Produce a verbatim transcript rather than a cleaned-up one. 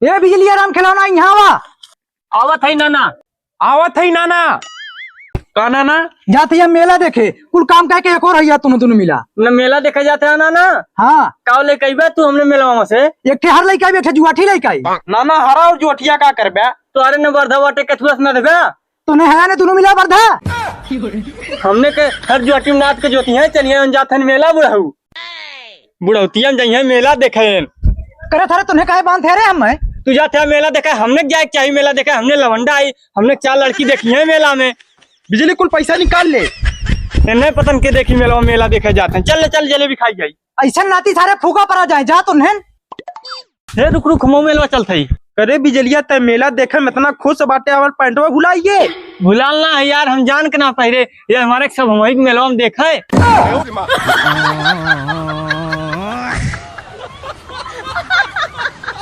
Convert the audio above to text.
ए बिजलिया राम खिलौना, यहाँ आवा। आवत है नाना। आवत है नाना। का नाना? जात है मेला देखे, कुल काम काहे के एक और है तुम दोनों मिला। न मेला देखे जात है नाना। हाँ। का लेके अइबे तू हमने मेलवा में से? एक ठे हर लेके अइबे, एक ठे जुआठी लेके आई। नाना, हरा और जुआठिया का करबे? तो अरे न वर्धा बाटे, कथुआ से ना देबे? तो नहीं है ना दोनों मिला वर्धा। हमने के हर जुआठी में नाथ के जोती है, चलिए हम जात हन मेला बुढ़ऊ। बुढ़ौतिया में जइहे मेला देखे। करे थारे तुन्हें काहे बांध है रे हम? तू जात है मेला देखे, हमने जाए के चाहिए मेला देखे, हमने लवंडा आई, हमने चार लड़की देखी है मेला में। बिजली कुल पैसा निकाल ले। इन्हें पतन के देखी मेला, मेला देखे जात हैं। चल ले, चल जलेबी खाई जाई। ऐसा नाती सारे फूका परा जाए, जा तुन्हें। हे रुक रुक, हमहू मेलवा चलत हई। करे बिजलिया, तै मेला देखे में इतना खुश बाटे, हमार पैंटवा भुलाइए। भुलाल ना है यार, हम जान के ना पहिरे, ये हमारे सब हमही के मेलवा में देखे।